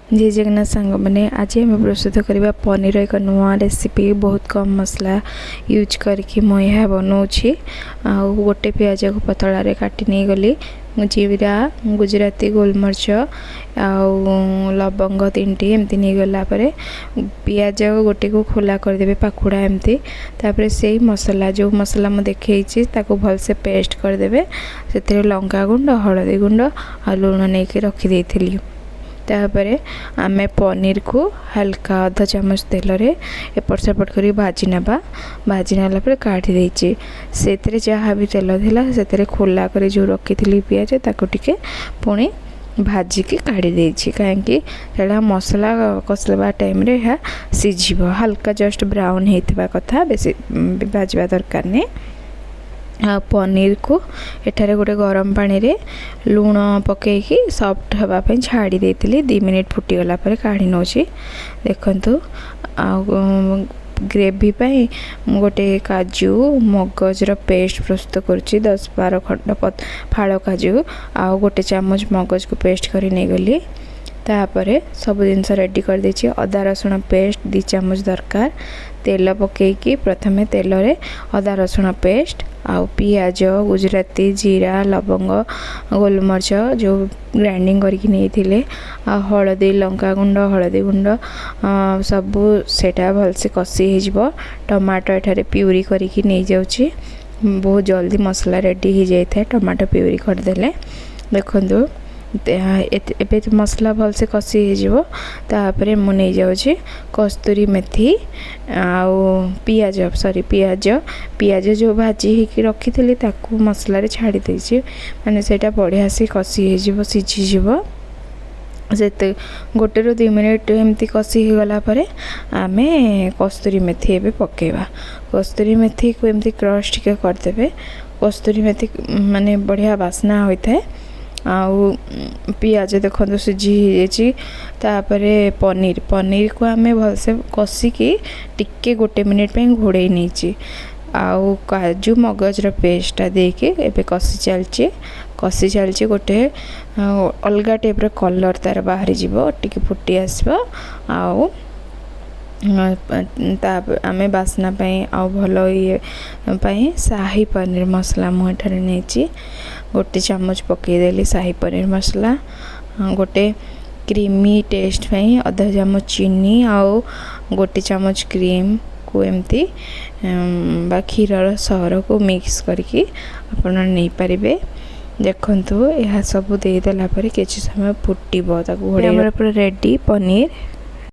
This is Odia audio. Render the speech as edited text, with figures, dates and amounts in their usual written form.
ଜୟ ଜଗନ୍ନାଥ ସାଙ୍ଗମାନେ, ଆଜି ଆମେ ପ୍ରସ୍ତୁତ କରିବା ପନିର ଏକ ନୂଆ ରେସିପି। ବହୁତ କମ୍ ମସଲା ୟୁଜ୍ କରିକି ମୁଁ ଏହା ବନାଉଛି। ଆଉ ଗୋଟେ ପିଆଜକୁ ପତଳାରେ କାଟି ନେଇଗଲି। ମୁଁ ଜିରା, ଗୁଜୁରାତି, ଗୋଲମରିଚ ଆଉ ଲବଙ୍ଗ ତିନିଟି ଏମିତି ନେଇଗଲା ପରେ ପିଆଜ ଗୋଟିକୁ ଖୋଲା କରିଦେବେ, ପାଖୁଡ଼ା ଏମିତି। ତାପରେ ସେଇ ମସଲା, ଯେଉଁ ମସଲା ମୁଁ ଦେଖେଇଛି, ତାକୁ ଭଲସେ ପେଷ୍ଟ କରିଦେବେ। ସେଥିରେ ଲଙ୍କା ଗୁଣ୍ଡ, ହଳଦୀ ଗୁଣ୍ଡ ଆଉ ଲୁଣ ନେଇକି ରଖିଦେଇଥିଲି। ତାପରେ ଆମେ ପନିରକୁ ହାଲକା ଅଧ ଚାମଚ ତେଲରେ ଏପଟ ସେପଟ କରିକି ଭାଜି ନେବା। ଭାଜି ନେଲା ପରେ କାଢ଼ି ଦେଇଛି। ସେଥିରେ ଯାହା ବି ତେଲ ଥିଲା, ସେଥିରେ ଖୋଲା କରି ଯେଉଁ ରଖିଥିଲି ପିଆଜ, ତାକୁ ଟିକେ ପୁଣି ଭାଜିକି କାଢ଼ି ଦେଇଛି, କାହିଁକି ସେଇଟା ମସଲା କଷିବା ଟାଇମ୍ରେ ଏହା ସିଝିବ। ହାଲକା ଜଷ୍ଟ ବ୍ରାଉନ୍ ହେଇଥିବା କଥା, ବେଶୀ ଭାଜିବା ଦରକାର ନାହିଁ। ଆଉ ପନିରକୁ ଏଠାରେ ଗୋଟେ ଗରମ ପାଣିରେ ଲୁଣ ପକାଇକି ସଫ୍ଟ ହେବା ପାଇଁ ଛାଡ଼ି ଦେଇଥିଲି। 2 ମିନିଟ୍ ଫୁଟିଗଲା ପରେ କାଢ଼ି ନେଉଛି, ଦେଖନ୍ତୁ। ଆଉ ଗ୍ରେଭି ପାଇଁ ମୁଁ ଗୋଟେ କାଜୁ ମଗଜର ପେଷ୍ଟ ପ୍ରସ୍ତୁତ କରୁଛି। 10-12 ଖଣ୍ଡ ଫାଳ କାଜୁ ଆଉ ଗୋଟେ ଚାମଚ ମଗଜକୁ ପେଷ୍ଟ କରି ନେଇଗଲି। ତାପରେ ସବୁ ଜିନିଷ ରେଡ଼ି କରିଦେଇଛି। ଅଦା ରସୁଣ ପେଷ୍ଟ 2 ଚାମଚ ଦରକାର। ତେଲ ପକାଇକି ପ୍ରଥମେ ତେଲରେ ଅଦା ରସୁଣ ପେଷ୍ଟ ଆଉ ପିଆଜ, ଗୁଜୁରାତି, ଜିରା, ଲବଙ୍ଗ, ଗୋଲମରିଚ ଯେଉଁ ଗ୍ରାଇଣ୍ଡିଙ୍ଗ କରିକି ନେଇଥିଲେ, ଆଉ ହଳଦୀ, ଲଙ୍କା ଗୁଣ୍ଡ, ହଳଦୀ ଗୁଣ୍ଡ ସବୁ ସେଇଟା ଭଲସେ କଷି ହେଇଯିବ। ଟମାଟୋ ଏଠାରେ ପ୍ୟୁରି କରିକି ନେଇଯାଉଛି। ବହୁତ ଜଲ୍ଦି ମସଲା ରେଡ଼ି ହେଇଯାଇଥାଏ ଟମାଟୋ ପ୍ୟୁରି କରିଦେଲେ। ଦେଖନ୍ତୁ, ଏବେ ମସଲା ଭଲସେ କଷି ହେଇଯିବ। ତାପରେ ମୁଁ ନେଇଯାଉଛି କସ୍ତୁରୀ ମେଥି ଆଉ ପିଆଜ, ସରି, ପିଆଜ। ପିଆଜ ଯେଉଁ ଭାଜି ହେଇକି ରଖିଥିଲି, ତାକୁ ମସଲାରେ ଛାଡ଼ି ଦେଇଛି। ମାନେ ସେଇଟା ବଢ଼ିଆ ସେ କଷି ହେଇଯିବ, ସିଝିଯିବ। ସେତେ 1ରୁ 2 ମିନିଟ୍ ଏମିତି କଷି ହେଇଗଲା ପରେ ଆମେ କସ୍ତୁରୀ ମେଥି ଏବେ ପକାଇବା। କସ୍ତୁରୀ ମେଥିକୁ ଏମିତି କ୍ରସ୍ ଟିକେ କରିଦେବେ। କସ୍ତୁରୀ ମେଥି ମାନେ ବଢ଼ିଆ ବାସ୍ନା ହୋଇଥାଏ। ଆଉ ପିଆଜ ଦେଖନ୍ତୁ ସିଝି ହେଇଯାଇଛି। ତାପରେ ପନିର। ପନିରକୁ ଆମେ ଭଲସେ କଷିକି ଟିକେ ଗୋଟେ ମିନିଟ୍ ପାଇଁ ଘୋଡ଼େଇ ନେଇଛି। ଆଉ କାଜୁ ମଗଜର ପେଷ୍ଟଟା ଦେଇକି ଏବେ କଷି ଚାଲିଛି, କଷି ଚାଲିଛି। ଗୋଟେ ଅଲଗା ଟାଇପ୍ର କଲର୍ ତା'ର ବାହାରିଯିବ, ଟିକେ ଫୁଟି ଆସିବ। ଆଉ ତା ଆମେ ବାସ୍ନା ପାଇଁ ଆଉ ଭଲ ଇଏ ପାଇଁ ସାହି ପନିର ମସଲା ମୁଁ ଏଠାରେ ନେଇଛି। ଗୋଟେ ଚାମଚ ପକାଇଦେଲି ସାହି ପନିର ମସଲା। ଗୋଟେ କ୍ରିମି ଟେଷ୍ଟ ପାଇଁ ଅଧା ଚାମଚ ଚିନି ଆଉ ଗୋଟେ ଚାମଚ କ୍ରିମ୍କୁ ଏମିତି ବା କ୍ଷୀରର ସରକୁ ମିକ୍ସ କରିକି ଆପଣ ନେଇପାରିବେ। ଦେଖନ୍ତୁ, ଏହା ସବୁ ଦେଇଦେଲା ପରେ କିଛି ସମୟ ଫୁଟିବ, ତାକୁ ଘୋଡ଼େଇ। ଆମର ପୁରା ରେଡ଼ି ପନିର।